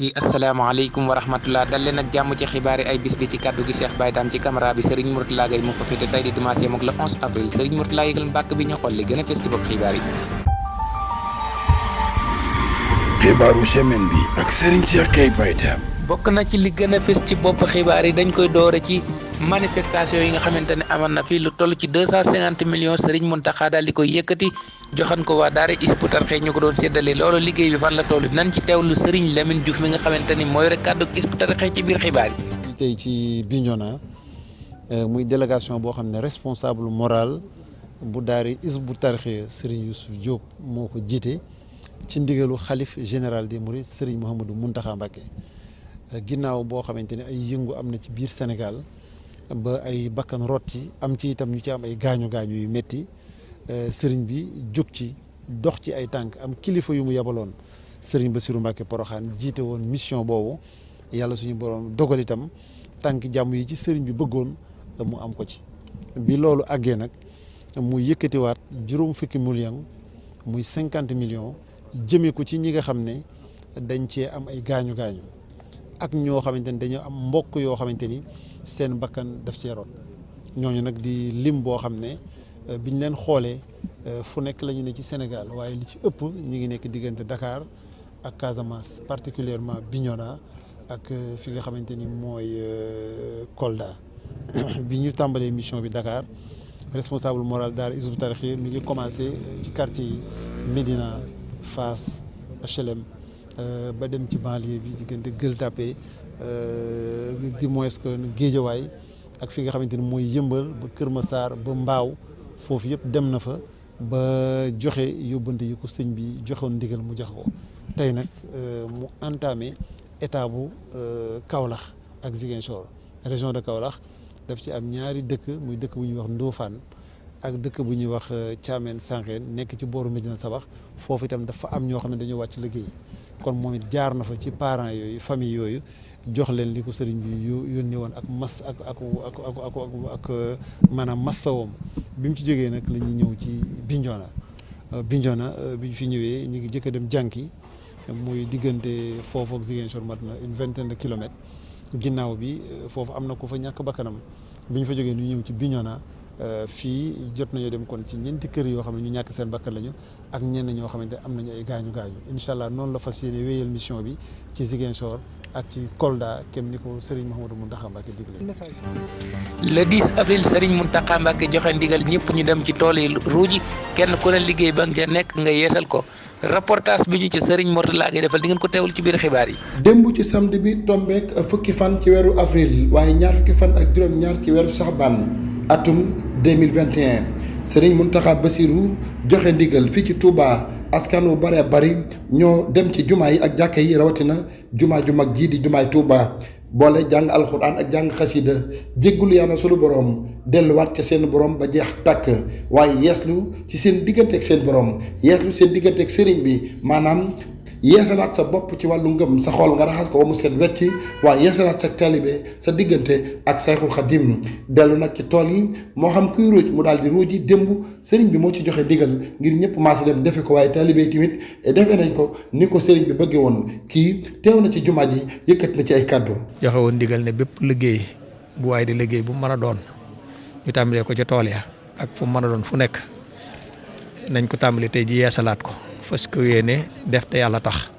yi asalaamaaleykum wa rahmatullah dal leen ak jàmm ci xibaar yi ay bis bi ci kaddu gi Cheikh Baye Dame ci caméra bi Serigne Mourtala Gueye moo ko féete tey di dimanche mook le 11 avril Serigne Mourtala yëgal mbàkk bi ñu xool li gën a fës ci bopp xibaar yi. xibaaru semaine bi ak Serigne Cheikh Baye Dame. bokk na ci li gën a fës ci bopp xibaar yi dañ koy doore ci manifestation yi nga xamante ne amoon na fii lu toll ci 250 millions Serigne Mountakha daal di koy yëkkati joxan ko waa daara Hizbut Tarqiyyah ñu ko doon séddale loolu liggéey bi fan la toll nan ci teewlu Serigne Lamine Diouf mi nga xamante ni mooy rek kàddu Hizbut Tarqiyyah ci biir xibaar yi. tey ci Bignona muy délégation boo xam ne responsable moral bu daara Hizbut Tarqiyyah Serigne Youssou Diop moo ko jiite ci ndigalu xalif général des Mourides Serigne Mouhamadou Mountakha Mbacké ginnaaw boo xamante ne ay yëngu am na ci biir Sénégal ba ay bakkan rotti am ci itam ñu ci am ay gaañu yu métti. sëriñ bi jóg ci dox ci ay tànk am kilifa yu mu yabaloon sëriñ Bassirou Mbacké Porokhane jiite woon mission boobu yàlla suñu borom dogal itam tànk jàmm yi ci sëriñ bi bëggoon mu am ko ci bi loolu àggee nag mu yëkkatiwaat juróom fukki million muy 50 millions jëmee ko ci ñi nga xam ne dañ cee am ay gaañu ak ñoo xamante ni dañoo am mbokk yoo xamante ni seen bakkan daf cee rot ñooñu nag di lim boo xam ne biñ leen xoolee fu nekk la ñu ne ci Sénégal waaye li ci ëpp ñu ngi nekk diggante Dakar ak Casamance particulièrement Bignona ak fi nga xamante ni mooy Kolda bi ñu tàmbalee mission bi Dakar responsable moral daara Hizbut Tarqiyyah mi ngi commencé ci quartier yi Médina Fass HLM ba dem ci banlieue bi diggante Gueule Tapée di moins que Guédiawaye ak fi nga xamante ni mooy Yëmbal ba Kër Massar ba Mbaaw foofu yëpp dem na fa ba joxe yóbbante yi ko sëñ bi joxoon ndigal mu jox ko tey nag mu entamé état bu Kaolack ak Ziguinchor région de Kaolack daf ci am ñaari dëkk muy dëkk bu ñuy wax Ndofane ak dëkk bu ñuy wax Thiamène Sankhène nekk ci booru Médina Sabax foofu itam dafa am ñoo xam ne dañoo wàcc liggéey kon moom it jaar na fa ci parents yooyu famille yooyu jox leen li ko sëriñ bi yónnee woon ak maanaam massawoom bi mu ci jógee nag la ñuy ñëw ci Bignona bi ñu fi ñëwee ñu ngi jëkk a dem jànki muy diggante foofu ak Ziguinchor mat na une vingtaine de kilomètres ginnaaw bi foofu am na ku fa ñàkk bakkanam bi ñu fa jógee ñu ñëw ci Bignona fii jot nañoo dem kon ci ñeenti kër yoo xam ne ñu ñàkk seen bakkan lañu ak ñenn ñoo xamante am nañu ay gaañu incha allah noonu la fas yéene wéyal mission bi ci Ziguinchor ak ci Kolda kem ni ko Serigne Mouhamadou Mountakha Mbacké digle. le 10 avril Serigne Mountakha Mbacké joxe ndigal ñëpp ñu dem ci tool yi ruuji kenn ku ne liggéey ba nga ca nekk nga yeesal ko reportage bi ñu ci Serigne Mourtala Gueye defal di ngeen ko teewul ci biir xibaar yi. démb ci samedi bi tombeek fukki fan ci weeru avril waaye ñaar fukki fan ak juróom-ñaar ci weeru Saxbaan atum 2021 Serigne Mountakha Bassirou joxe ndigal fii ci Touba. askan wu bare bari ñoo dem ci jumaa yi ak jàkka yi rawatina jumaa ju mag jii di jumaay Touba boole jàng alxuraan ak jàng xasida jéggulu yàlla sunu borom delluwaat ca seen borom ba jeex tàkk waaye yeeslu ci seen digganteeg seen borom yeeslu seen digganteeg sëriñ bi maanaam yeesalaat sa bopp ci wàllu ngëm sa xool nga raxas ko ba mu set wecc waaye yeesalaat sa taalibe sa diggante ak sayxul xadim dellu nag ci tool yi moo xam kuy ruuj mu daal di ruuji démb sëriñ bi moo ci joxe digal ngir ñëpp maas dem defe ko waaye taalibe yi tamit defee nañ ko ni ko sëriñ bi bëggee woon kii teew na ci jumaa ji yëkkat na ci ay kàddu joxe woon digal ne bépp liggéey bu waaye di liggéey bu mën a doon ñu tàmbalee ko ca tool ya ak fu mën a doon fu nekk nañ ko tàmbalee tey ji yeesalaat ko fas ko yéene def te yàlla tax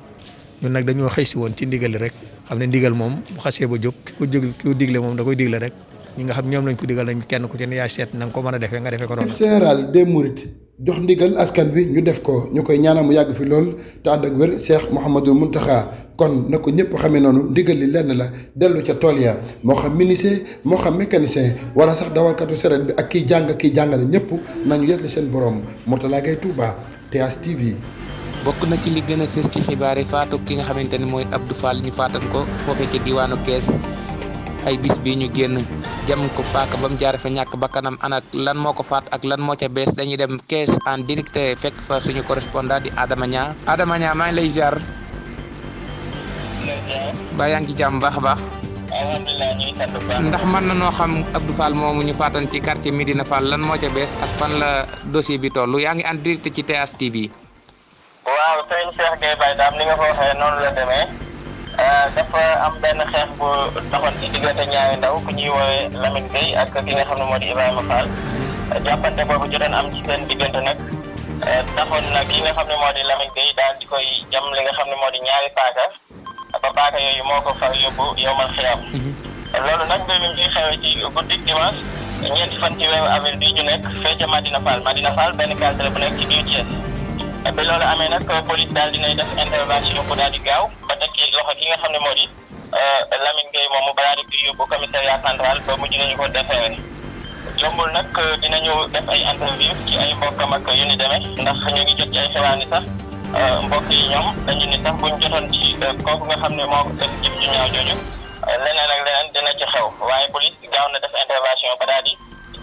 ñun nag dañoo xëy si woon ci ndigal rek xam ne ndigal moom bu xasee ba jóg ki ko digle moom da koy digle rek ñi nga xam ñoom lañ ko digal nañ kenn ku ci ne yaa seet na nga ko mën a defee nga defee ko noonu. général des Mourides jox ndigal askan bi ñu def ko ñu koy ñaanal mu yàgg fi lool te ànd ak wér Cheikh Mouhamadou Mountakha kon na ko ñëpp xamee noonu ndigal li lenn la dellu ca tool ya moo xam menuisier moo xam mécanicien wala sax dawalkatu saret bi ak kiy jàng kiy jàngale ñëpp nañu yeesli seen borom Mourtala Gueye Touba TS TV. bokk na ci li gën a fës ci xibaar yi faatu ki nga xamante ne mooy Abdou Fall ñu faatan ko foofee ci diwaanu Kees ay bis bi ñu génn jam ko paaka ba mu jaare fa ñàkk bakkanam anak lan moo ko faat ak lan moo ca bees dañuy dem Kees en direct fekk fa suñu correspondant di Adama Niang maa ngi lay ziar ba yaa ngi ci jàmm baax a baax. alhamdulilah ñu ngi sant bu baax. ndax mën na noo xam Abdou Fall moomu ñu faatan ci quartier Médina Fall lan moo ca bees ak fan la dossier bi toll yaa ngi en direct ci TS TV. waaw sëriñ Cheikh Gueye Baye Dame ni nga ko waxee noonu la demee dafa am benn xeex bu doxoon ci diggante ñaari ndaw ku ñuy woowee Lamine Gueye ak ki nga xam ne moo di Ibrahima Fall jàppante boobu jotoon am ci seen diggante nag taxoon na ki nga xam ne moo di Lamine Gueye daal di koy jam li nga xam ne moo di ñaari paaka ba paaka yooyu moo ko far yóbbu yowmal xiyam loolu nag mbir mi ngi xewee ci guddik dimanche ñeenti fan ci weeru avril bi ñu nekk fee ca Madina Fall benn quartier bu nekk ci biir Thiès bi loolu amee nag police daal dinay def intervention bu daal di gaaw ba teg ci loxo ki nga xam ne moo di Lamine Gueye moomu ba daal di koy yóbbu commissariat central ba mujj nañu ko defeere jombul nag dinañu def ay interview ci ay mbokkam ak yu ni demee ndax ñu ngi jot ci ay xibaar ni sax mbokk yi ñoom dañu ni sax buñ jotoon ci kooku nga xam ne moo ko def jëf ju ñaaw jooju leneen ak leneen dina ci xew waaye police gaaw na def intervention ba daal di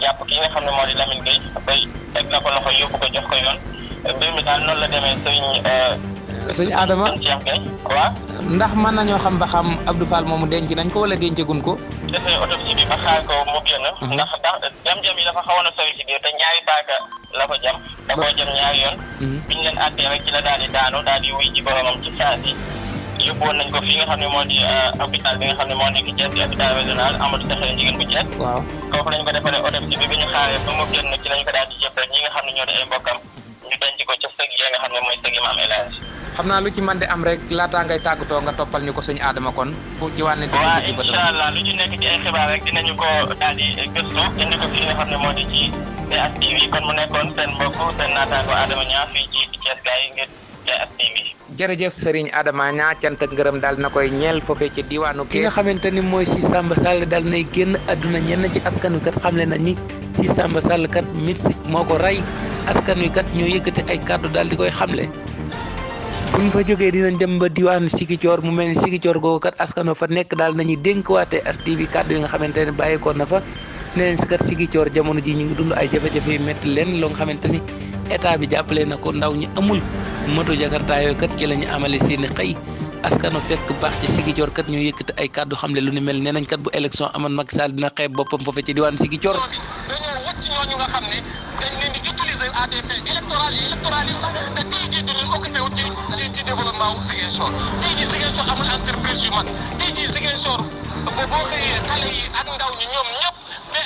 jàpp ki nga xam ne moo di Lamine Gueye bay teg na ko loxo yóbbu ko jox ko yoon mbir mi daal noonu la demee sëñ Adama Cheikh Gueye waaw ndax mën nañoo xam ba xam Abdou Fall moomu denc nañ ko wala dencagun ko defee autopsie bi ba xaar ko mu génn ndax jam-jam yi dafa xawoon a sori ci biir te ñaari paaka la ko jam da koo jam ñaari yoon biñu leen àttee rek ci la daal di daanu daal di wuy ji boromam ci saa si yóbbuwoon nañ ko fi nga xam ne moo di hôpital bi nga xam ne moo nekk Thiès di hôpital régional Amadou Sakhir Ndiéguène bu Thiès waaw kooku lañ ko defaree autopsie bi ñu xaaree ba mu génn ci lañ ko daal di jëbbal ñi nga xam ne ñoo di ay mbokkam ñu denc ko ca sëg yi nga xam ne mooy sëg Maam El Hadji xam naa lu ci mën di am rek laataa ngay tàggatoo nga toppal ñu ko sëñ Adama kon fu ci wànne waaw incha allah lu ci nekk ci ay xibaar rek dinañu ko daal di gëstu indi ko fii nga xam ne moo di ci TSTV kon mu nekkoon seen mbokk seen naataango Adama Niang fii ci Thiès gars yi ngir TSTV jërëjëf Serigne Adama Niang cant ak ngërëm daal na koy ñeel foofee ci diwaanu ki nga xamante ni mooy si Samba Sall daal nay génn àdduna ñenn ci askan wi kat xamle na ni si Samba Sall kat mystique moo ko rey askan wi kat ñoo yëkkati ay kàddu daal di koy xamle buñ fa jógee dinañ dem ba diwaanu Sigicoor mu mel ni Sigicoor googu kat askan wa fa nekk daal nañuy dénkwaate TSTV kàddu yi nga xamante ne bàyyikoon na fa neneen si kat Sigicoor jamono ji ñu ngi dund ay jafe-jafe yu métti leen loo nga xamante ni état bi jàppale na ko ndaw ñi amul moto jakarta yooyu kat ci la ñu amale seeni xëy askan wa fekk baax ci Sigicoor kat ñu yëkkati ay kàddu xamle lu ni mel nee nañ kat bu élection amoon Macky Sall dina xeeb boppam foofu ci diwaanu Sigicoor dañoo wàcc ñooñu nga xam ne dañ leen di utiliser à des fins électoralistes te tey jii duñu occupé wu ci développement wu Ziguinchor tey jii Ziguinchor amul entreprise yu mag tey jii Ziguinchor boo xëyee xale yi ak ndaw ñi ñoom ñëpp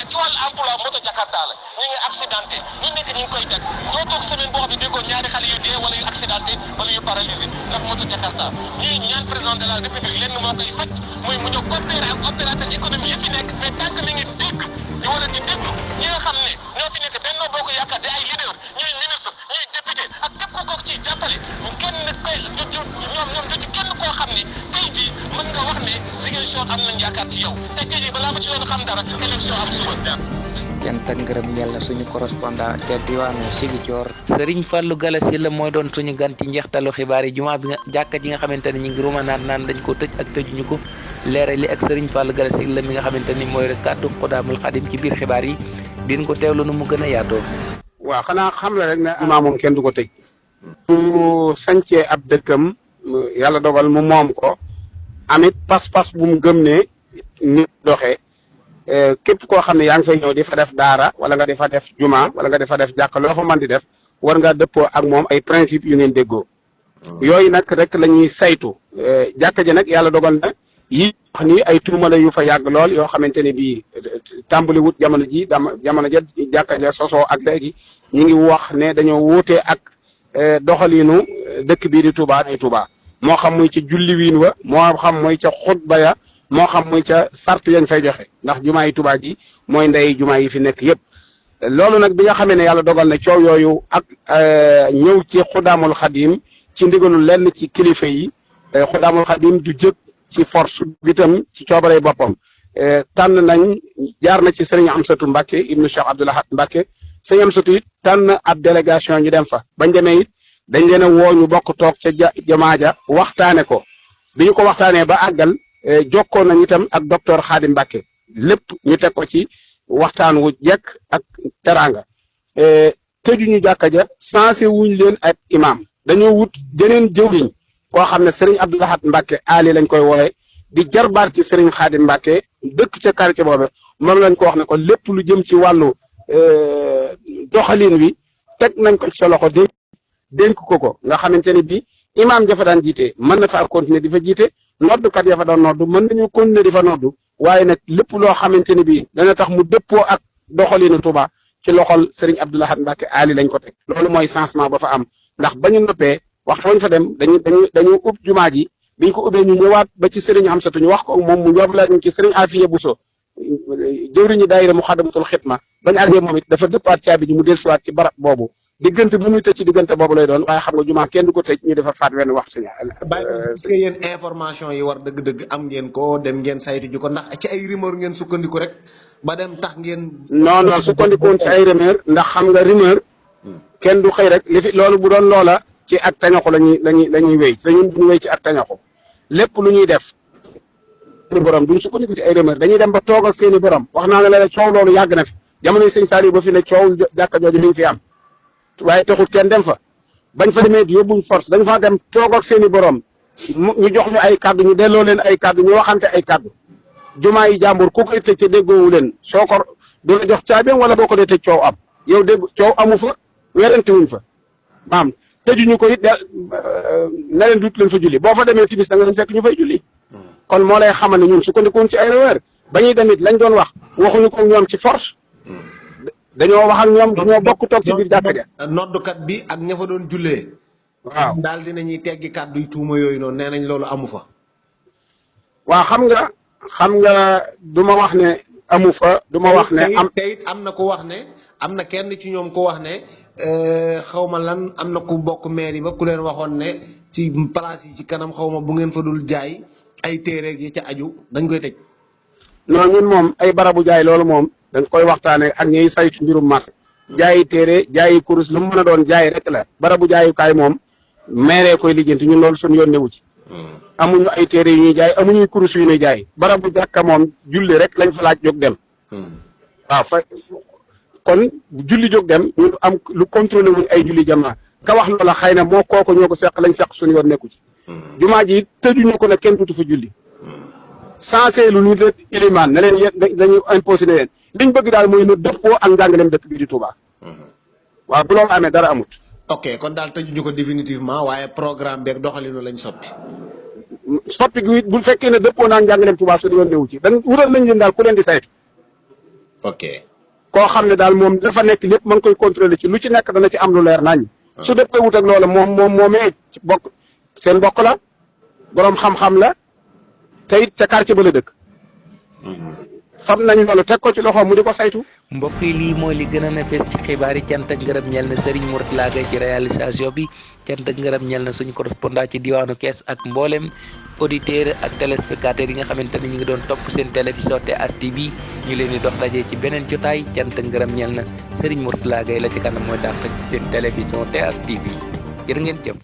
ci wàllu emploi moto Jakarta la ñu ngi accidenté ñu nekk ñu ngi koy def ñoo toog semaine boo xam ne déggoo ñaari xale yu dee wala yu accidenté wala yu paralysé ndax moto Jakarta ñuy ñaan président de la république lenn moo koy faj muy mu ñëw coopérer ak opérateur économique yi fi nekk mais tant que mi ngi dégg di war a di déglu ñi nga xam ne ñoo fi nekk Benno Bokk Yaakaar di ay leader ñuy ministre ñuy député ak képp ko ciy jàppale kenn koy ñoom du ci kenn koo xam ne tey jii mën nga wax ne Ziguinchor am nañ yaakaar ci yow te tey jii balaa ma ci doon xam dara élection am suba. cant ak ngërëm ñeel na suñu correspondant ca diwaanu Sigicoor Serigne Fallou Galassi la mooy doon suñu gan ci njeextalu xibaar yi jumaa bi nga jàkka ji nga xamante ne ñu ngi rumanaan naan dañ ko tëj ak tëjuñu ko leeral li ak Serigne Fallou Galassi la mi nga xamante ni mooy rek kàddu Xudaamul Xadim ci biir xibaar yi din ko teewlu nu mu gën a yaatoo. waaw xanaa xam la rek ne jumaa moom kenn du ko tëj. mu sancee ab dëkkam yàlla dogal mu moom ko amit pas-pas bu mu gëm ne ni doxee képp koo xam ne yaa ngi fay ñëw di fa def daara wala nga di fa def juma wala nga di fa def jàkka loo fa mën di def war nga dëppoo ak moom ay principe yu ngeen déggoo yooyu nag rek la ñuy saytu jàkka ji nag yàlla dogal na yi wax ni ay tuuma la yu fa yàgg lool yoo xamante ne bii tàmbali wut jamono ji jamono ja jàkka ja sosoo ak léegi ñu ngi wax ne dañoo wuutee ak doxaliinu dëkk bii di Touba day Touba moo xam muy ci julli wiin wa moo xam muy ca xutba ya moo xam muy ca sart yañ fay joxe ndax jumaa yi Touba ji mooy ndey jumaa yi fi nekk yëpp loolu nag bi nga xamee ne yàlla dogal na coow yooyu ak ñëw ci Xudaamul Xadim ci ndigalul lenn ci kilifa yi Xudaamul Xadim du jëkk ci force bitam ci coobaree boppam tànn nañ jaar na ci sëriñ Amsatu Mbàkke ibnu Cheikh Abdoul Ahad Mbàkke sëriñ Amsatu it tànn ab délégation ñu dem fa bañ demee it dañ leen a woo ñu bokk toog ca jamaa ja waxtaane ko bi ñu ko waxtaanee ba àggal jokkoo nañ itam ak docteur Xaadim Mbàkke lépp ñu teg ko ci waxtaan wu jekk ak teraanga tëjuñu jàkka ja sensé wuñ leen ak imam dañoo wut jeneen jëwriñ koo xam ne sëriñ Abdoul Ahad Mbàkke Ali lañ koy wooye di jarbaar ci sëriñ Xaadim Mbàkke dëkk ca quartier boobu moom lañ ko wax ne ko lépp lu jëm ci wàllu doxalin wi teg nañ ko ci sa loxo dénk ko nga xamante ne bi imaam jafa daan jiite mën na faa continuer di fa jiite noddukat ya fa doon noddu mën nañu continuer di fa noddu waaye nag lépp loo xamante ni bii dana tax mu dëppoo ak doxalinu Touba ci loxol Serigne Abdou Lahad Mbacké Ali lañ ko teg loolu mooy changement ba fa am ndax ba ñu noppee waxtu wañ fa dem dañu ub jumaa ji biñ ko ubbee ñu ñëwaat ba ci Serigne Hamsatu ñu wax ko moom mu ñor lañu ci Serigne Afiya Bousso jëwriñu daayira Muxaddamatul Xidma bañ àggee moom it dafa dëppaat caabi ji mu dellusiwaat ci barab boobu diggante bu muy tëj ci diggante boobu lay doon waaye xam nga jumaa kenn du ko tëj ñu dafa faat wenn wax si est-ce que yéen information yi war dëgg-dëgg am ngeen ko dem ngeen saytu ji ko ndax ci ay rumeur ngeen sukkandiku rek ba dem tax ngeen non sukkandikoon ci ay rumeur ndax xam nga rumeur kenn du xëy rek li fi loolu bu doon loola ci ak tañaxu lañuy wéy te ñun duñu wéy ci ak tañaxu lépp lu ñuy def seeni borom duñ sukkandiku ci ay rumeur dañuy dem ba toog ak seeni borom wax naa nga la coow loolu yàgg na fi jamonoy sëñ Saliou ba fi ne coow jàkka jooju mi ngi fi am waaye taxul kenn dem fa bañ fa demee yóbbuñ force dañ fa dem toog ak seeni borom ñu jox ñu ay kàddu ñu delloo leen ay kàddu ñu waxante ay kàddu jumaa yi jàmbur ku koy tëj te déggoowu leen soo ko du la jox caabeem wala boo ko dee tëj coow am yow dégg coow amu fa werante wuñ fa maam tëjuñu ko it na leen dut leen fa julli boo fa demee timis da nga leen fekk ñu fay julli kon moo lay xamal ne ñun sukkandikuwoon ci ay reweer ba ñuy demit lañ doon wax waxuñu ko ñoom ci force dañoo wax ak ñoom dañoo bokk toog ci biir jàkka ja noddukat bi ak ña fa doon jullee waaw daal dinañuy teggi kàddu yu tuuma yooyu noonu nee nañ loolu amu fa waaw xam nga du ma wax ne amu fa du ma wax ne am te it am na ko wax ne am na kenn ci ñoom ko wax ne xawma lan am na ku bokk mairie ba ku leen waxoon ne ci place yi ci kanam xawma bu ngeen fa dul jaay ay téere yi ca aju dañ koy tëj non ñun moom ay barabu jaay loolu moom dañ koy waxtaane ak ñiy saytu mbirum marché jaayi téere jaayi kurus lu mu mën a doon jaay rek la barabu jaayukaay moom mairee koy lijjanti ñun loolu suñu yoon newu ci amuñu ay téere yu ñuy jaay amuñuy kurus yu ñuy jaay barabu jàkka moom julli rek lañ fa laaj jóg dem waaw fa kon julli jóg dem ñu am lu contrôlé wuñ ay julli jamaa ka wax loola xëy na moo kooko ñoo ko seq lañ seq suñu yoon nekku ci jumaa ji tëjuñu ko ne kenn dutu fa julli sensé lu ñu leen ilimaan ne leen yéen dañu imposé ne leen liñ bëgg daal mooy nu dëppoo ak njàngaleem dëkk bi di Touba waaw bu loolu amee dara amut ok kon daal tëjuñu ko définitivement waaye programme beeg doxalinu lañ soppi gi bu fekkee ne dëppoo naa njàngaleem Touba su yoon newu ci dañ wutal nañ leen daal ku leen di saytu ok koo xam ne daal moom dafa nekk lépp mën koy contrôler ci lu ci nekk dana ci am lu leer nañ su dëppee wut ak loola moomee ci bokk seen bokk la boroom xam-xam la te it ca quartier ba la dëkk fam nañ loolu teg ko ci loxo mu di ko saytu. mbokk yi lii mooy li gën a fees ci xibaar yi cant ak ngërëm ñeel na Serigne Mourtala Gaye ci réalisation bi cant ak ngërëm ñeel na suñu correspondant ci diwaanu Kees ak mboolem auditeur ak téléspectateur yi nga xamante ni ñu ngi doon topp seen télévision TS TV ñu leen di dox daje ci beneen jotaay cant ak ngërëm ñeel na Serigne Mourtala Gaye la ci kanam mooy dàq ci seen télévision TS TV jërë ngeen jëf.